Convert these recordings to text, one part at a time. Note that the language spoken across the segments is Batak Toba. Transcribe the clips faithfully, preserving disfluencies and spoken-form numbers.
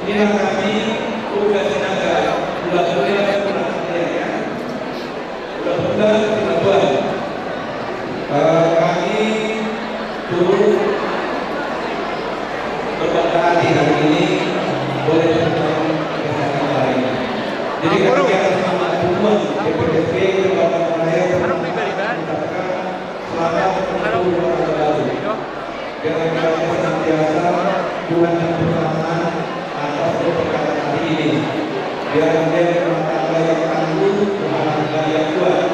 Inilah kami, Boru Sinaga, hula-hula, hula-hula, ya. Hula-hula, hula-hula. Eh, kami turut berbangga hati hari ini boleh bertemu bersama kembali. Jadi, kami atas nama semua P P S B Kecamatan Raya mengucapkan selamat untuk tahun baru. Kiranya senantiasa Tuhan yang bersama atas kesempatan hari ini. Biar menjadi rumah tangga yang tangguh, rumah tangga yang kuat.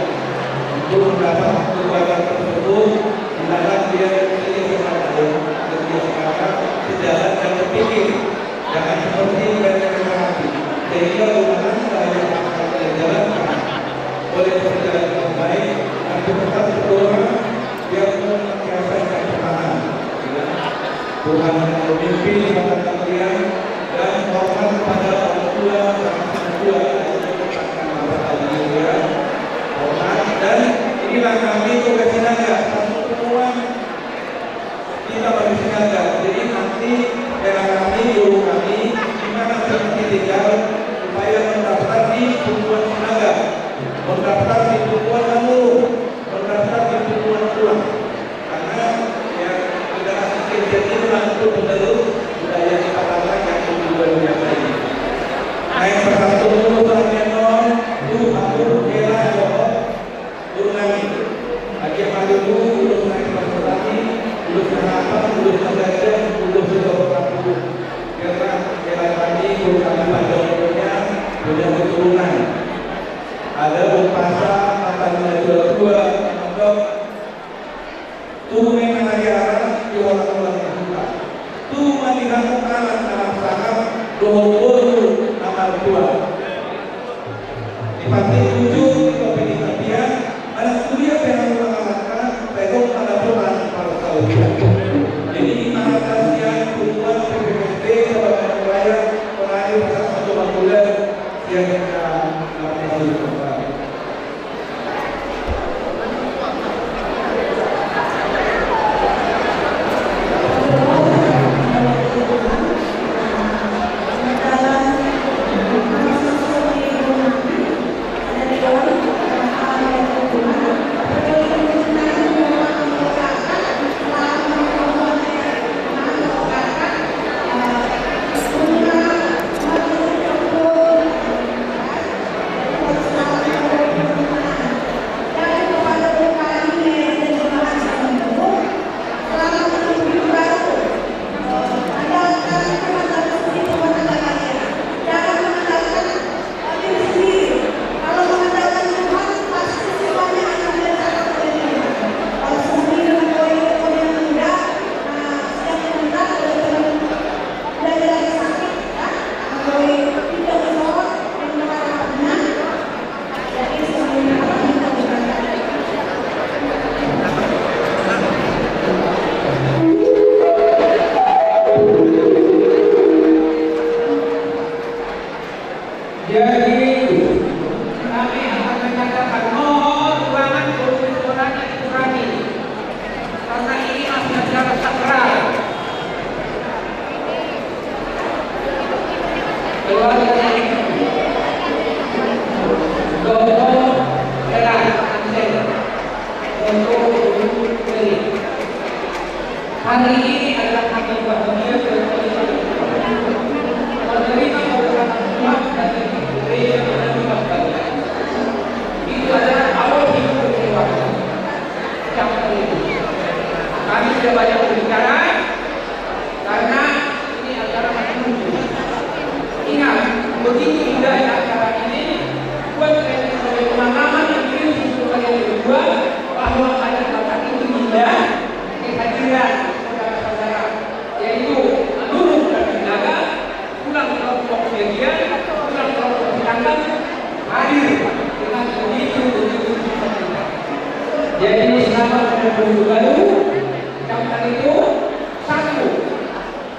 Untuk mendapat kekuatan tersebut, hendaklah dia setia sepadan, setia sepadan, sejalan dan sepikir. Jangan seperti mereka yang mati, sehingga rumah tangga yang akan ia jalankan boleh berjalan dengan baik, dan tetap berdoa biar Tuhan senantiasa yang bertahan. Tuhan yang memimpin kepada kalian, dan hormat kepada orang tua, orang tua, hormat. Dan inilah kami, Boru Sinaga, satu pertemuan kita manusia gagal. Jadi nanti era kami, guru kami, gimana cara tinggal supaya mendaftar di perguruan Sinaga, mendaftar di perguruan Namurung, mendaftar di perguruan Tulang. Karena ya generasi Z Z ini mampu menerus budaya Kecamatan yang luar biasa ini. Nah, yang persatu dulu, Pak Menor, Bu, Pak Guru, Bela, Bapak. Guru nami, Haji Ahmad Teguh, ulos nami Parsatani, ulos nami Apang, ulos nami Ganjar, ulos nami Paku. Karena era kami, guru kami pada umurnya punya keturunan. Ada umpasa, mata dua dua, mondok, turunan na hera, di orang-orang yang buta. Turunan di kampung anak, anak sangap, dohot boru, anak tua. Di pantai ujung, di topi di tapian, anak kuliah pe hamu mangalangka, pedok anak tuan parsaulian. Jadi, anak kasihan, tuan, P P S B, sahabat raya, penari, pasang satu bulan, siang kita, anak kasihan. Jadi, kami akan menyatakan mohon ruangan guru sekolahnya dikurangi. Karena ini masih acara sakral. Keluarga dari Doktor Tera Ansel untuk Guru Geri. Hari ini adalah hari bahagia dan menerima keberkatan Tuhan dan gereja menerima kebahagiaan. Itu adalah awal hidup keluarga. Kami tidak banyak berbicara karena ini acara masih muncul. Ingat, begitu indahnya acara ini, buat saya sebagai pengalaman yang diri sebagai kedua bahwa ada kata itu indah, kehadiran saudara-saudara, yaitu Lurung dan Sinaga, Tulang kelompok Siagian, Tulang kelompok Sitanggang hadir dengan begitu, begitu. Jadi, selamat datang guru baru. Yang tadi itu, satu,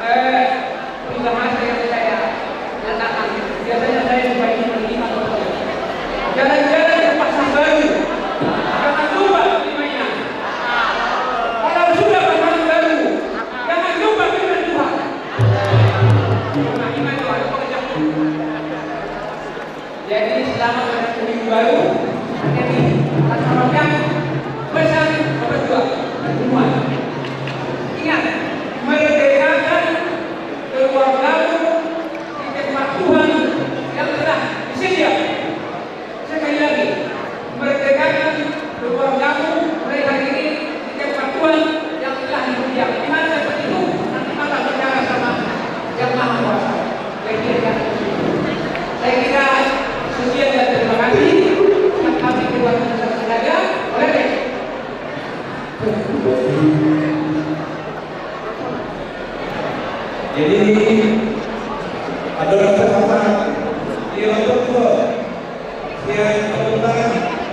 eh, peribahasa yang saya katakan, biasanya saya suka ini, ini, jalan-jalan ke pasar baru, jangan lupa beli mainan. Kalau sudah pasar baru, jangan lupa firman Tuhan. Nah, ini mah itu, Jadi selamat datang di minggu baru. Jadi, selamat datang. Pesan nomor dua, semua. Ingat, merdekakan keluargamu di tempat Tuhan yang telah disedia. Sekali lagi, merdekakan keluargamu mulai hari ini di tempat Tuhan yang telah disedia. Di mana tempat itu? Nanti malam bicara sama Yang Maha Kuasa. Saya kira sekian dan terima kasih. Kami keluarga besar Sinaga, boleh deh. Jadi, ada rasa sama. Iya, betul. Sian Kota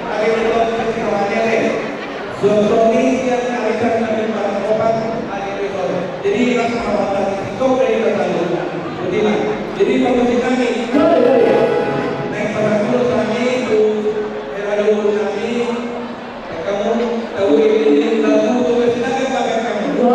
Tarimuto, Sisi Kawanyere. Sosoni sian Arisan Nabi Marangkopan, Arisan. Jadi, langsung awal tadi, cukup dari Kota Luhut. Betul, Mas. Jadi, pemusik kami. Naik pada dulu kami, Bu, era dulu kami. Kamu tahu ini, ini lagu untuk Sinaga, pakai kamu.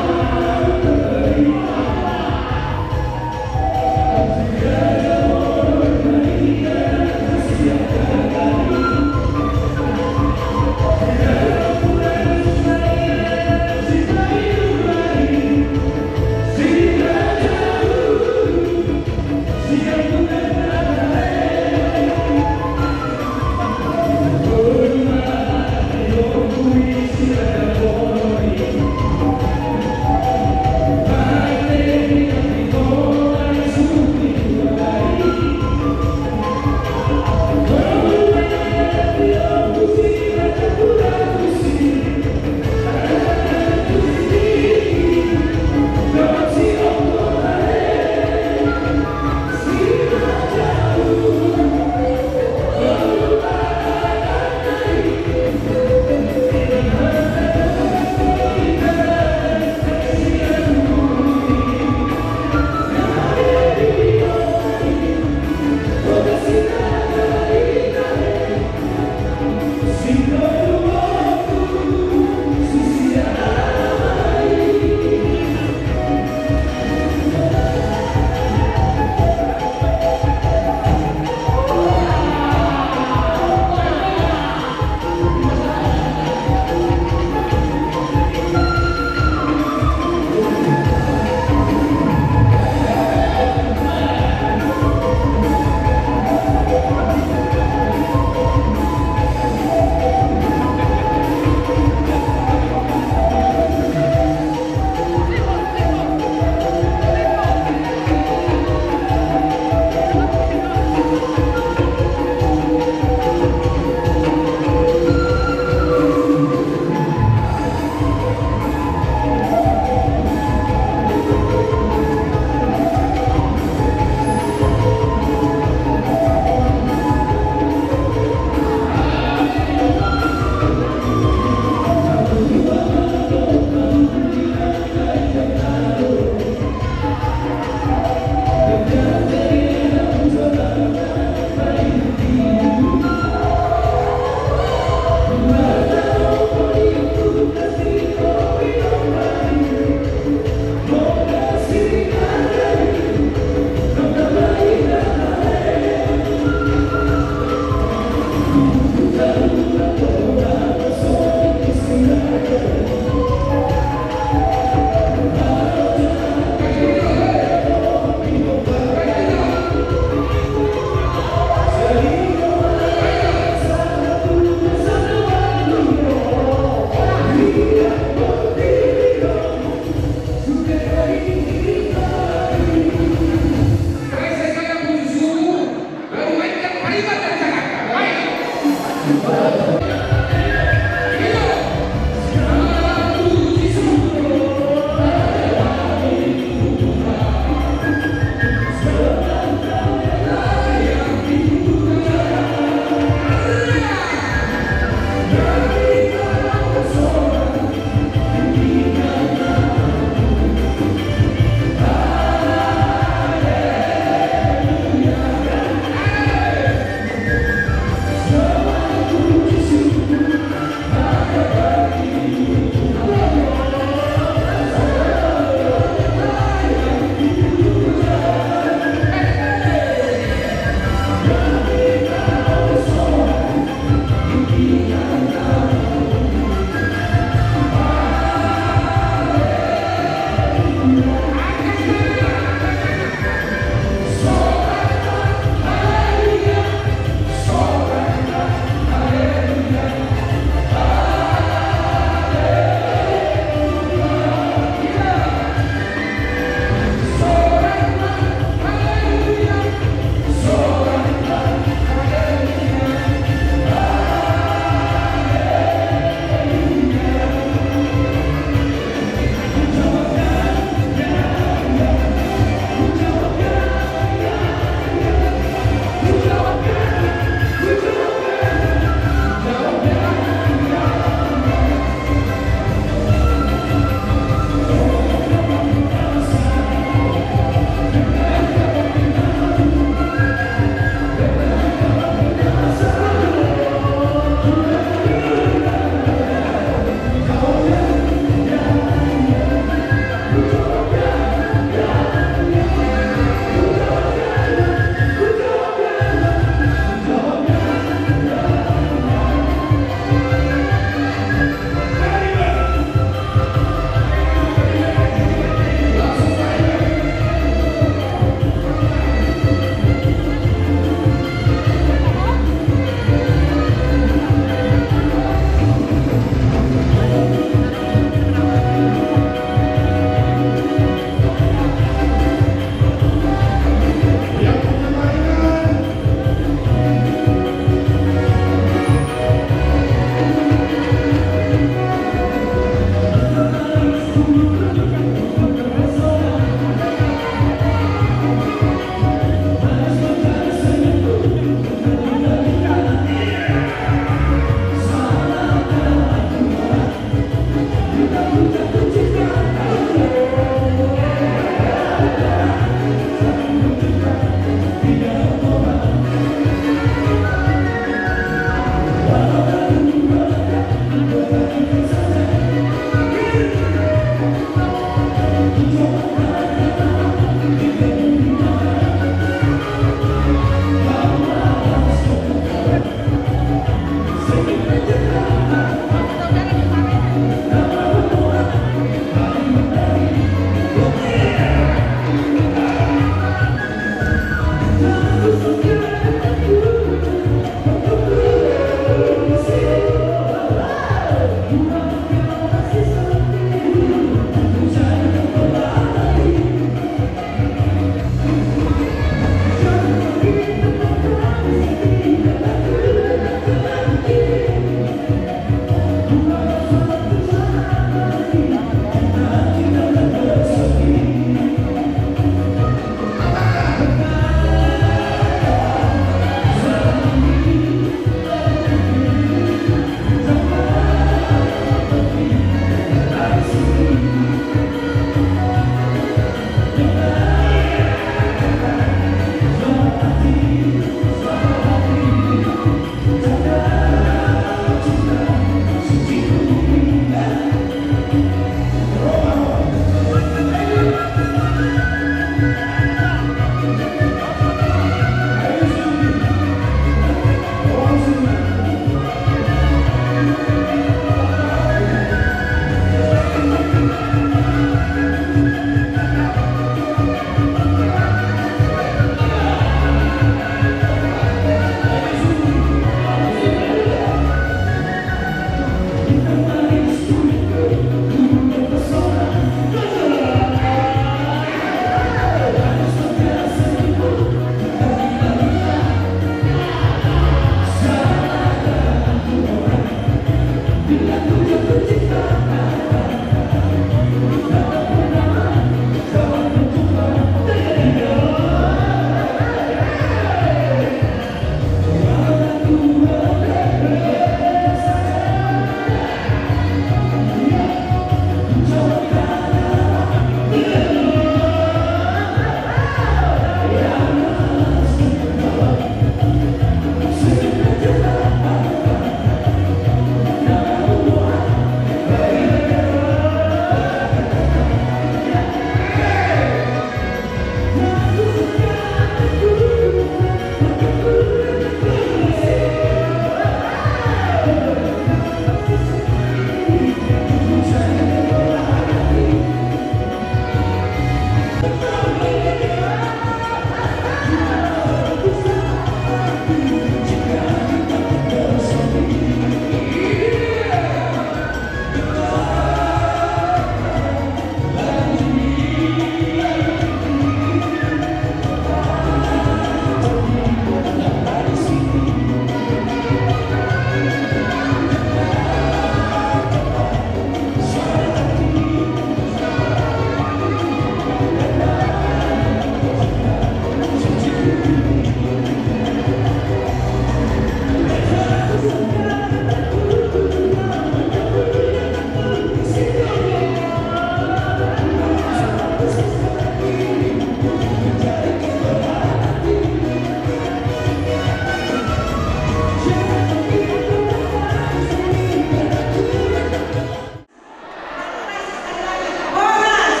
Horas.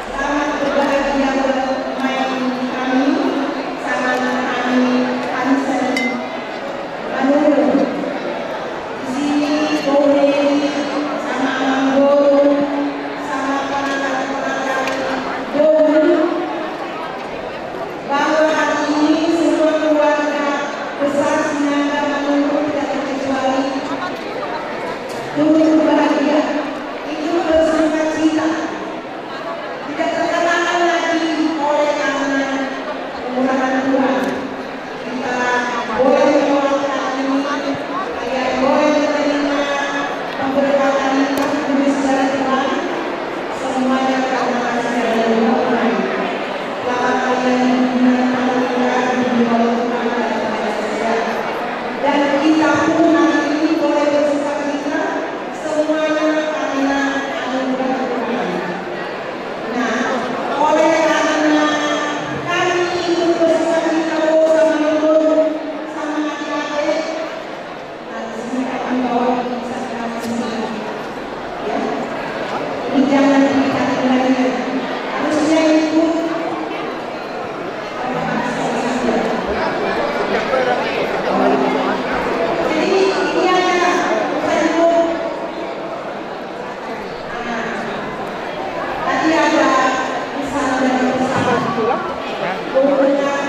Selamat berbahagia bermain kami, sama kami Hansen Manurung. Di sini Bung Heri sama Amang Boru sama ponakan-ponakan Boru. Bahwa hari ini semua keluarga besar Sinaga Manurung tidak terkecuali turut berbahagia, ikut bersuka cita. Tidak terkenakan lagi oleh karena kemurahan Tuhan. Kita boleh melewati ini, kalian boleh menerima pemberkatan itu dari Tuhan. Semuanya karena kasih dari Tuhan. Selamat kalian di dunia, kita di dunia Tuhan dan saya. Dan kita pun hari ini boleh bersuka cita, semuanya karena anugerah Tuhan. Nah, oleh karena kami ikut bersuka cita bersama Lulun sama adik-adik, nah, di sini kami bawa di sana. Ya. Ini jangan dilihat lagi. Harusnya ikut. Jadi, ini aja, bukan ikut. Nah, tadi ada pesan dari pesawat. Hubungan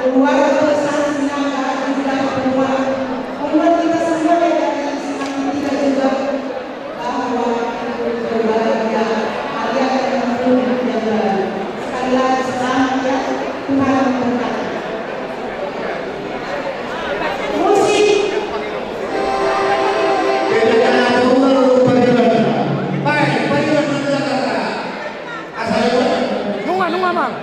Keluarga besar Sinaga juga, membuat kita semua dari Sinaga juga bahwa berbahagia, hari yang penuh yang baru. Sekali lagi selamat ya, Tuhan memberkati. Musik. Nunga, nunga, Mang.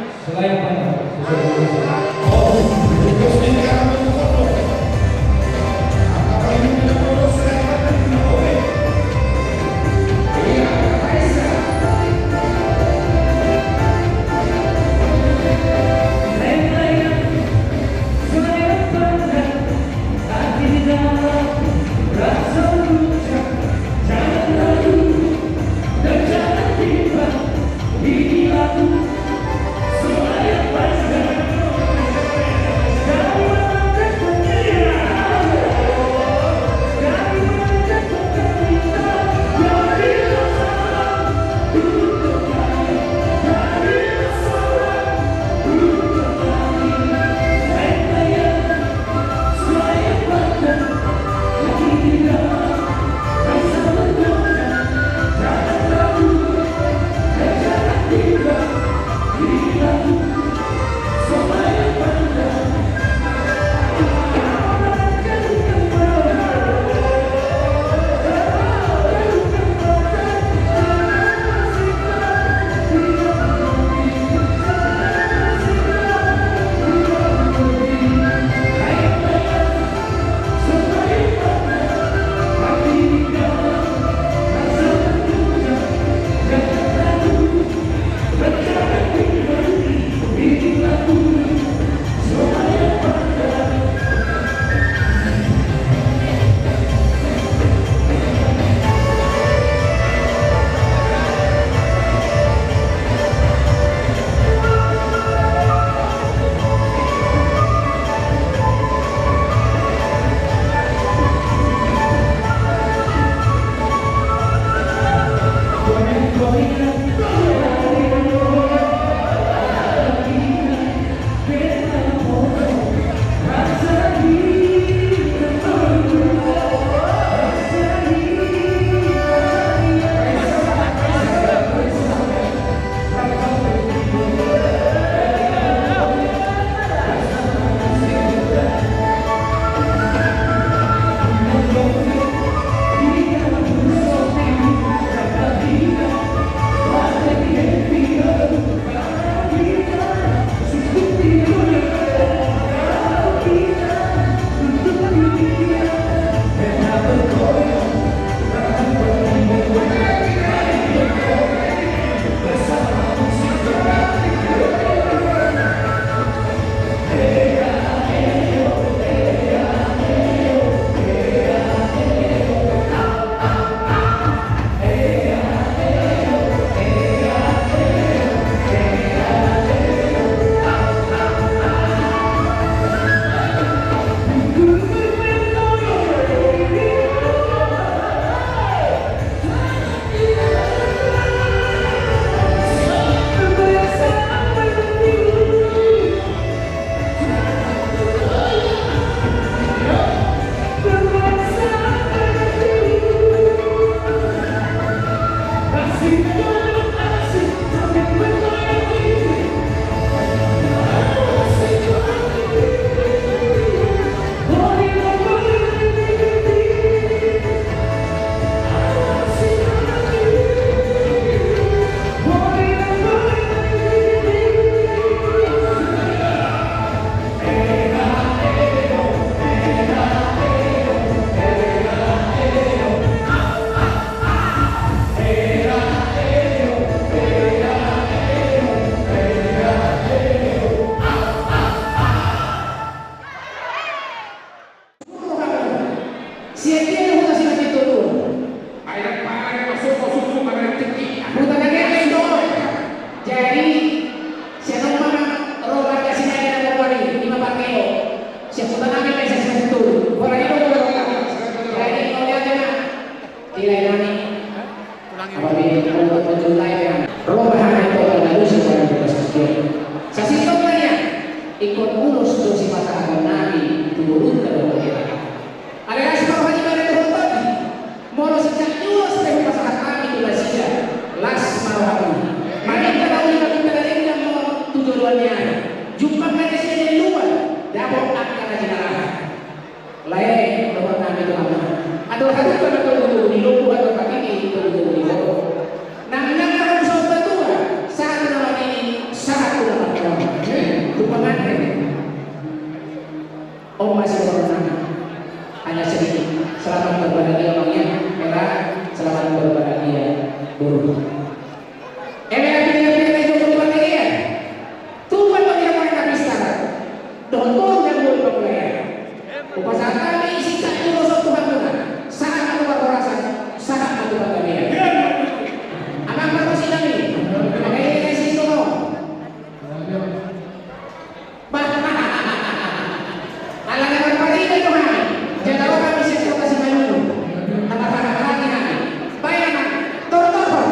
Andorang hita na togutogu ni lombu, andorang hita na togutogu ni lombu. Nang na marhusop tu na sahat tu na marnini, sahat tu na marnini. Tu panganten. Om masih corona. Hanya sedikit. Selamat berbahagia, Bang, ya. Era, selamat berbahagia, Guru. Eme na pinapian na jolo pangkalian. Tuman ma dia mana bisa. Tonton dan gol pangkalian. Upasahat hami sisa jolo so Tuhan muna. Sahat ma tu parhorasan, sahat ma tu pangkalian. Amang parmusik nami. Maka ini na sisa. Bah, ala na marpariban do hami, jala ro hami sian kota Simalungun. Na marhahamaranggi hami. Baen ma, tortor.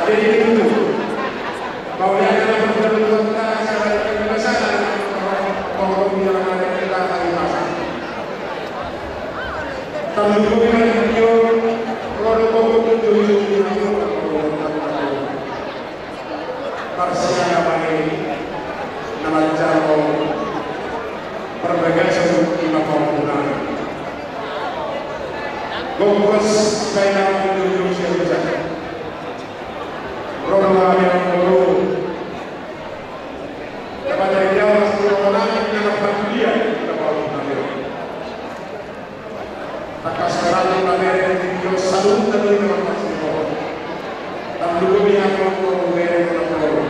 Jadi itu. Kau lihat dalam perjalanan kita, saya ada di sana, orang-orang yang ada di belakang masa. Tanlumobi ma di hami on, ro do gogo tu jolo-jolo di hami on. Parsiala ma i na manjalo parbagason i ma pahompu nami. Gogo sibaen na manjujung sian ujak. Ro do hami angka boru. Dapat dari Jawa, sepuluh orang, yang dapat dia, kita bawa ke Nabi. Tangkas berani pamer di video saluhut dan di dalam masih bohong. Tanlumobi hami on, boru, bere, boru.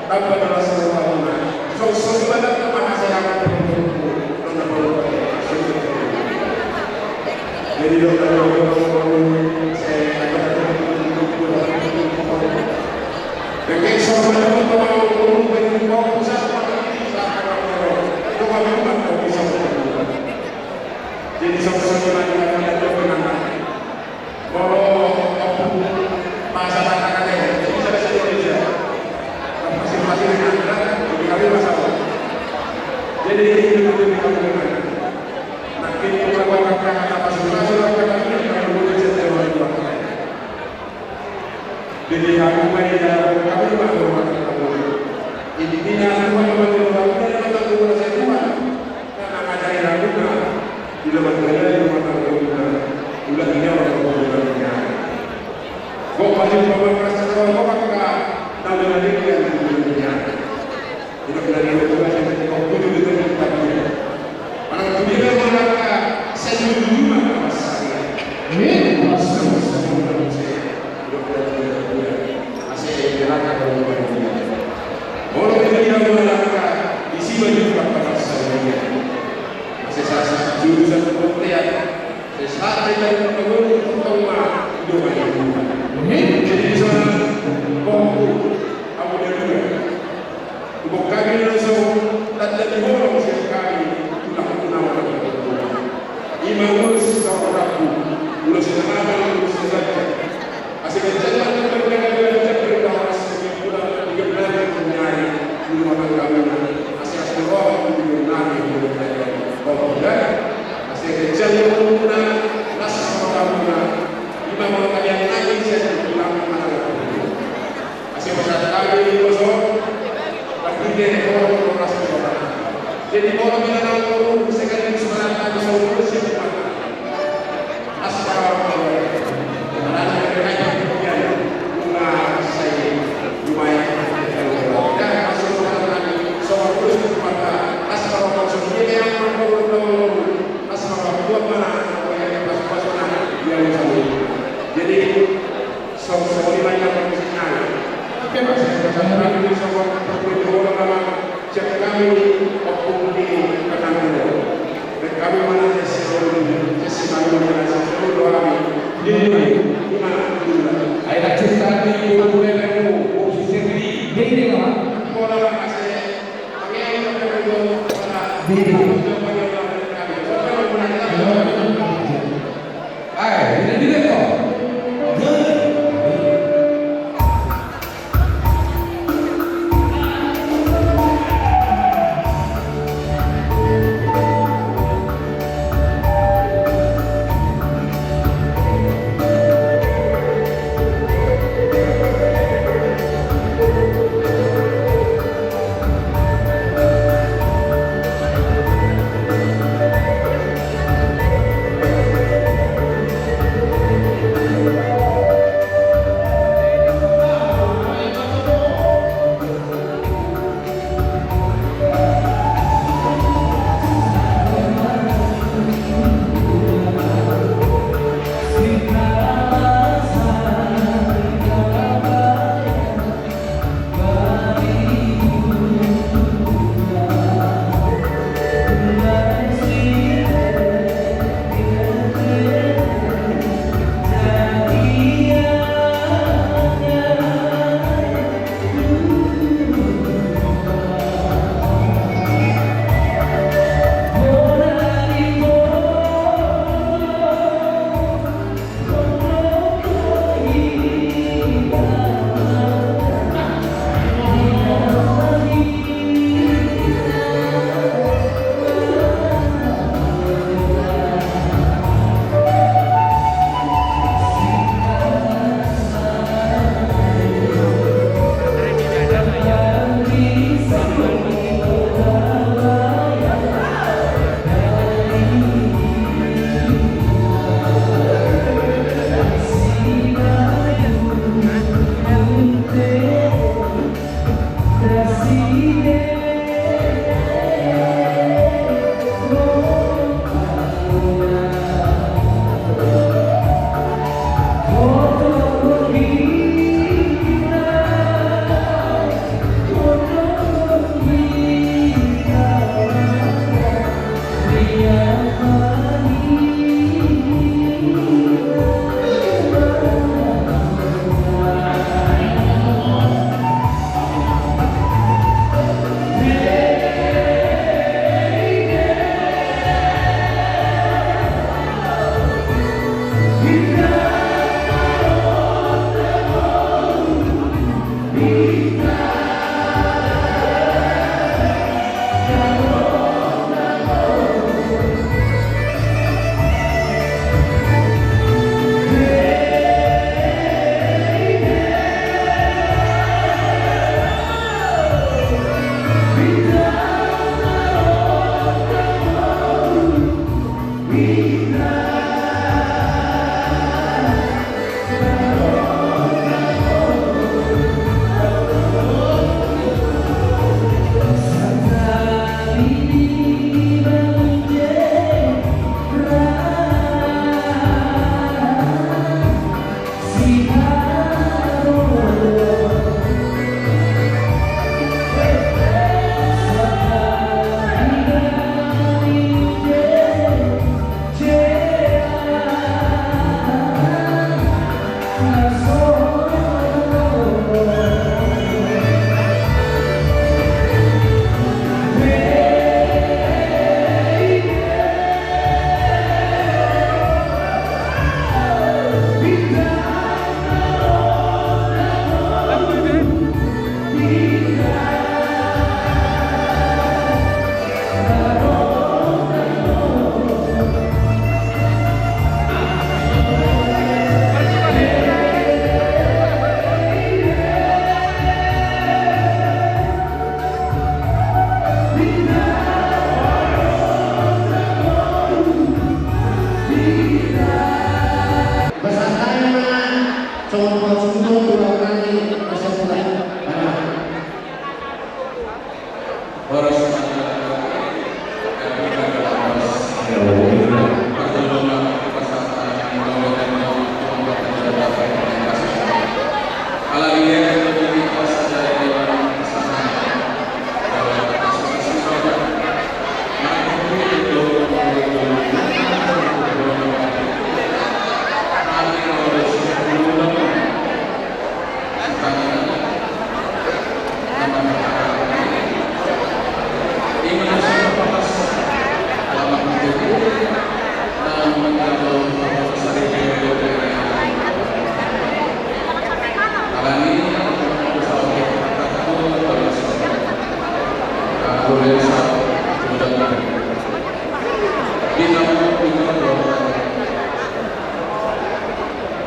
Tanpa dalam semua bangunan. Sosok ibadah kepada saya akan menunggu. Jadi dokter, saya akan menunggu. Jadi aku main dalam kami rumah rumah kamu. Intinya aku main rumah rumah kamu dalam rumah rumah saya tuan. Karena ada yang rumah di dalam rumah rumah rumah. Udah ini orang rumah rumah. Kok banyak rumah rumah saya rumah rumah. Tahu dari dia rumah rumah. Tidak dari rumah rumah saya rumah rumah. Manang tudia ma manang sai jujur ma. Amin. Amin. Ase neraka. Molo tudia ma manang isi baju pakai sadia. Ase sasa jurusan poktean. Sesat dari pengurus utama. Amin. Jadi di sana, pokok, aku dari Tumbok hami langsung tanda di holong sian hami tulang tulang. Ima ulos tau rabu ulos nama ulos saja. Ase ganjang tanda tanda ganjang berita ase tulang tiga belas hari di rumah tangga. Ase ase roh di rumah tangga. Ase ganjang tanda nasa tau rabu. Ima mau kalian lagi sian tulang tulang. Ase pasahat hami di poso, tapi dia di poso di poso. Jadi poso di dalam poso, sekali di sebelah hami di poso siap. Aspal. Karena ada yang kaya dia, bunga saya lumayan. Dan masuk ke dalam hami, semua terus kepada aspal poso. Ini yang mau tahu, aspal buat mana? Yang pas-pas mana? Yang sama. Jadi Song song lima yang mesti nang. Oke, Mas, saya rasa kami di song song berdoa nama cek kami opung di Penanggul.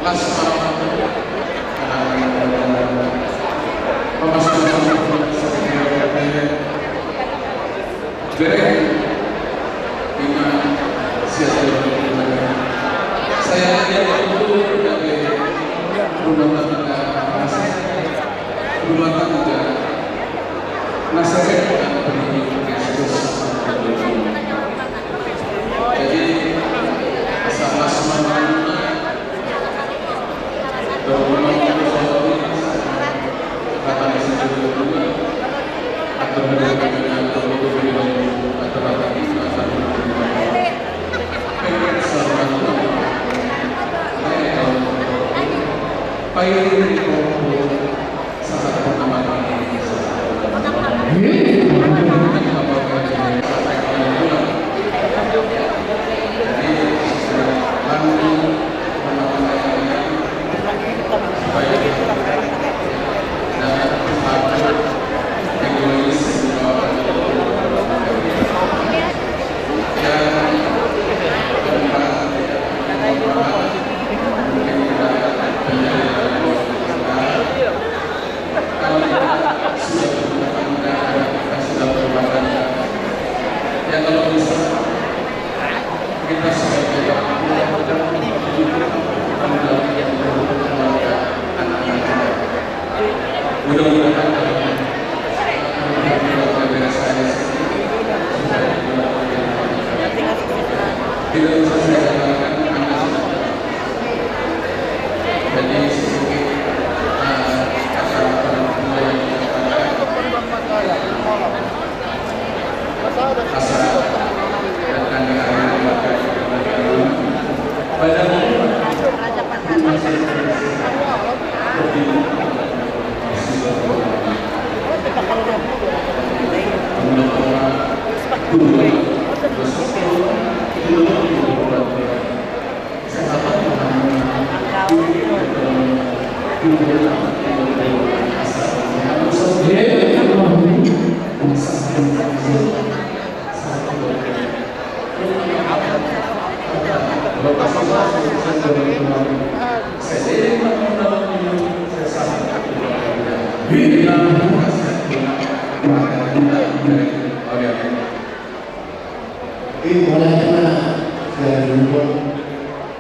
Las ma. Pamas ma. Bereng. Ima siap. Saya lihat itu dari rumah tangga masih rumah tangga. Nah, saya kan beri Kristus. Jadi, asal las ma.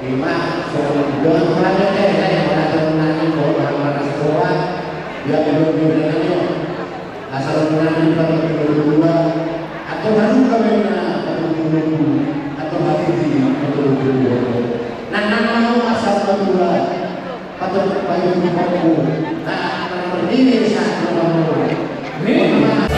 Ima, songon i do, songon i do, songon i do, songon i do. Asal nunga di patoluhon dua, atau haruka mena patoluhon dua, atau hati di patoluhon dua. Nah, nah, nah, asal dua, patoluhon dua, nah, nah, ini satu nomor. Ini mah.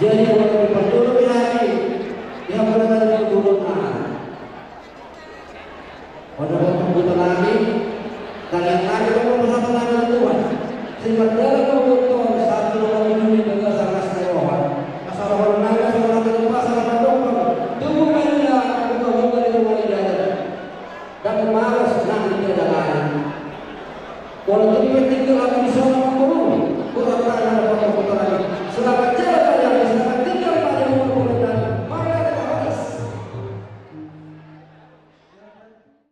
Jadi, molo diparjolo di hami, di hami na di guruna. Pada waktu buta nami, talian nami, pada waktu satu nami Tuhan. Sehingga dalam waktu satu nami, dengan sangat sewa. Asal orang nami, asal orang nami, asal orang nami, tubuh benda, buka-buka di rumah ibadah. Dan malas nang di dalam. Walau tu di penting tu, aku di sana, aku